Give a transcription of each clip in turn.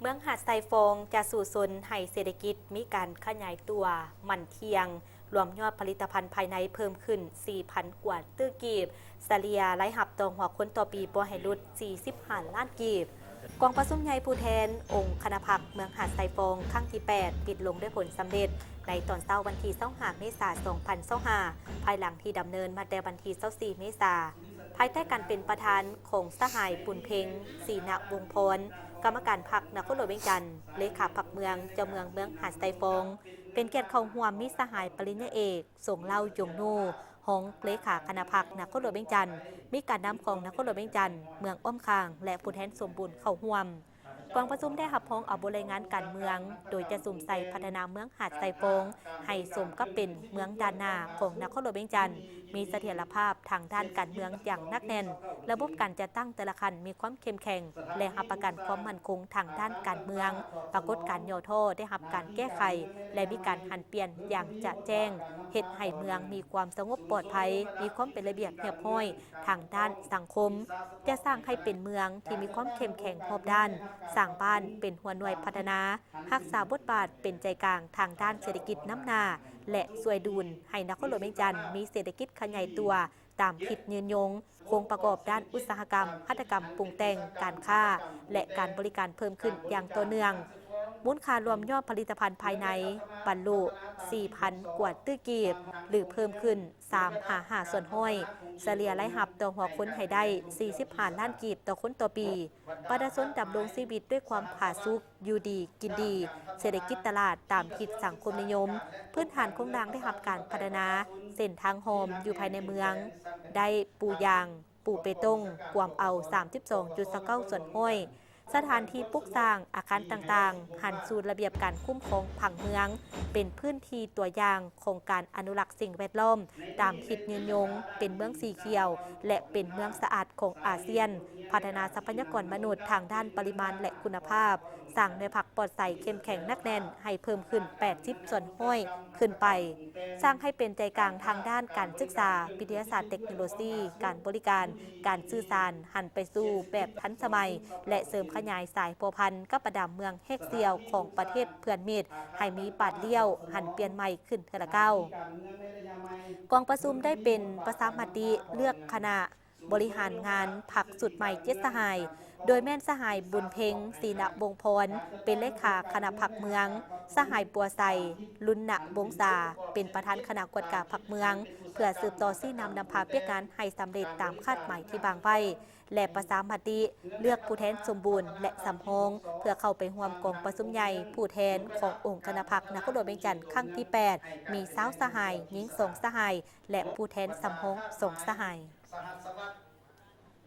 ເມືອງຫາດຊາຍຟອງຈະສູ້ຊົນໃຫ້ເສດຖະກິດມີການຂະຫຍາຍຕົວໝັ້ນທ່ຽງ, ລວມຍອດຜະລິດຕະພັນພາຍໃນເພີ່ມຂຶ້ນສີ່ພັນກວ່າຕື້ກີບ, ສະເລ່ຍລາຍຮັບຕໍ່ຫົວຄົນຕໍ່ປີບໍ່ໃຫ້ຫຼຸດສີ່ສິບຫ້າລ້ານກີບ. ກອງປະຊຸມໃຫຍ່ຜູ້ແທນອົງຄະນະພັກເມືອງຫາດຊາຍຟອງຄັ້ງທີແປດ ປິດລົງດ້ວຍຜົນສຳເລັດໃນຕອນເຊົ້າວັນທີຊາວຫ້າເມສາສອງພັນຊາວຫ້າ ພາຍຫຼັງທີ່ດຳເນີນມາແຕ່ວັນທີຊາວສີ່ເມສາ ພາຍໃຕ້ການເປັນປະທານຂອງສະຫາຍ ບຸນເພັງ ສີນະວົງພອນ ກຳມະການພັກນະຄອນຫຼວງວຽງຈັນ, ເລຂາພັກເມືອງ, ເຈົ້າເມືອງເມືອງຫາດຊາຍຟອງ, ເປັນກຽດເຂົ້າຮ່ວມມີສະຫາຍປະລິນຍາເອກ ສົງເລົ່າ ຢົງນູ ຮອງເລຂາຄະນະພັກນະຄອນຫຼວງວຽງຈັນ, ມີການນຳຂອງນະຄອນຫຼວງວຽງຈັນ, ເມືອງອ້ອມຂ້າງ ແລະ ຜູ້ແທນສົມບູນເຂົ້າຮ່ວມ. ກອງປະຊຸມໄດ້ຮັບຮອງເອົາບົດລາຍງານການເມືອງ ໂດຍຈະສຸມໃສ່ພັດທະນາເມືອງຫາດຊາຍຟອງໃຫ້ສົມກັບເປັນເມືອງດ້ານໜ້າຂອງນະຄອນຫຼວງວຽງຈັນ, ມີສະຖຽນລະພາບທາງດ້ານການເມືອງຢ່າງໜັກແໜ້ນ, ລະບົບການຈັດຕັ້ງແຕ່ລະຂັ້ນມີຄວາມເຂັ້ມແຂງ ແລະ ຮັບປະກັນຄວາມໝັ້ນຄົງທາງດ້ານການເມືອງ, ປາກົດການຫຍໍ້ທໍ້ໄດ້ຮັບການແກ້ໄຂ ແລະ ມີການຫັນປ່ຽນຢ່າງຈະແຈ້ງ, ເຮັດໃຫ້ເມືອງມີຄວາມສະຫງົບປອດໄພ, ມີຄວາມເປັນລະບຽບຮຽບຮ້ອຍ ທາງດ້ານສັງຄົມ, ຈະສ້າງໃຫ້ເປັນເມືອງທີ່ມີຄວາມເຂັ້ມແຂງຮອບດ້ານ, ສ້າງບ້ານເປັນຫົວໜ່ວຍພັດທະນາ, ຮັກສາບົດບາດເປັນໃຈກາງທາງດ້ານເສດຖະກິດນຳໜ້າ ແລະ ຊ່ວຍດຸນໃຫ້ນະຄອນຫຼວງວຽງຈັນມີເສດຖະກິດຂະຫຍາຍຕົວຕາມທິດຍືນຍົງ, ຄົງປະກອບດ້ານອຸດສາຫະກຳ, ຫັດຖະກຳປຸງແຕ່ງ, ການຄ້າ ແລະ ການບໍລິການເພີ່ມຂຶ້ນຢ່າງຕໍ່ເນື່ອງ. ມູນຄ່າລວມຍອດຜະລິດຕະພັນພາຍໃນບັນລຸສີ່ພັນກວ່າຕື້ກີບ ຫຼື ເພີ່ມຂຶ້ນ ສາມຫາຫ້າສ່ວນຮ້ອຍ, ສະເລ່ຍລາຍຮັບຕໍ່ຫົວຄົນໃຫ້ໄດ້ສີ່ສິບຫ້າລ້ານກີບຕໍ່ຄົນຕໍ່ປີ. ປະຊາຊົນດຳລົງຊີວິດດ້ວຍຄວາມຜາສຸກ, ຢູ່ດີກິນດີ, ເສດຖະກິດຕະຫຼາດຕາມທິດສັງຄົມນິຍົມ, ພື້ນຖານໂຄງລ່າງໄດ້ຮັບການພັດທະນາ, ເສັ້ນທາງຮ່ອມຢູ່ພາຍໃນເມືອງໄດ້ປູຢາງ, ປູເປຕົງ, ກວມເອົາສາມສິບສອງຈຸດຊາວເກົ້າສ່ວນຮ້ອຍ. ສະຖານທີ່ປຸກສ້າງ, ອາຄານຕ່າງໆ ຫັນສູ່ລະບຽບການຄຸ້ມຄອງຜັງເມືອງ, ເປັນພື້ນທີ່ຕົວຢ່າງຂອງການອະນຸລັກສິ່ງແວດລ້ອມຕາມທິດຍືນຍົງ, ເປັນເມືອງສີຂຽວ ແລະ ເປັນເມືອງສະອາດຂອງອາຊຽນ, ພັດທະນາຊັບພະຍາກອນມະນຸດທາງດ້ານປະລິມານ ແລະ ຄຸນນະພາບ, ສ້າງແນວພັກປອດໃສເຂັ້ມແຂງໜັກແໜ້ນໃຫ້ເພີ່ມຂຶ້ນແປດສິບສ່ວນຮ້ອຍ ຂຶ້ນໄປ, ສ້າງໃຫ້ເປັນໃຈກາງທາງດ້ານການສຶກສາ, ວິທະຍາສາດ, ເຕັກໂນໂລຊີ, ການບໍລິການ, ການສື່ສານ, ຫັນໄປສູ່ແບບທັນສະໄໝ ແລະ ເສີມຂະຫຍາຍສາຍພົວພັນກັບບັນດາເມືອງແຮກສ່ຽວຂອງປະເທດເພື່ອນມິດ ໃຫ້ມີບາດລ້ຽວຫັນປ່ຽນໃໝ່ຂຶ້ນເທື່ອລະກ້າວ. ກອງປະຊຸມໄດ້ເປັນປະຊາມະຕິເລືອກຄະນະ ບໍລິຫານງານພັກຊຸດໃໝ່ເຈັດສະຫາຍ, ໂດຍແມ່ນສະຫາຍ ບຸນເພັງ ສີນະວົງພອນ ເປັນເລຂາຄະນະພັກເມືອງ, ສະຫາຍ ບົວໄຊ ລຸນນະວົງສາ ເປັນປະທານຄະນະກວດກາພັກເມືອງ, ເພື່ອສືບຕໍ່ຊີ້ນຳນຳພາວຽກງານໃຫ້ສຳເລັດຕາມຄາດໝາຍທີ່ວາງໄວ້ ແລະ ປະຊາມະຕິເລືອກຜູ້ແທນສົມບູນ ແລະ ສຳຮອງ ເພື່ອເຂົ້າໄປຮ່ວມກອງປະຊຸມໃຫຍ່ຜູ້ແທນຂອງອົງຄະນະພັກນະຄອນຫຼວງວຽງຈັນຄັ້ງທີແປດ ມີຊາວສະຫາຍ, ຍິງສອງສະຫາຍ ແລະ ຜູ້ແທນສຳຮອງສອງສະຫາຍ. ສະຫັດສະຫວັດ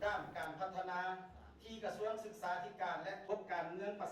ດ້ານການພັດທະນາ ທີ່ກະຊວງສຶກສາທິການ ແລະ ພບການເມືອງປະ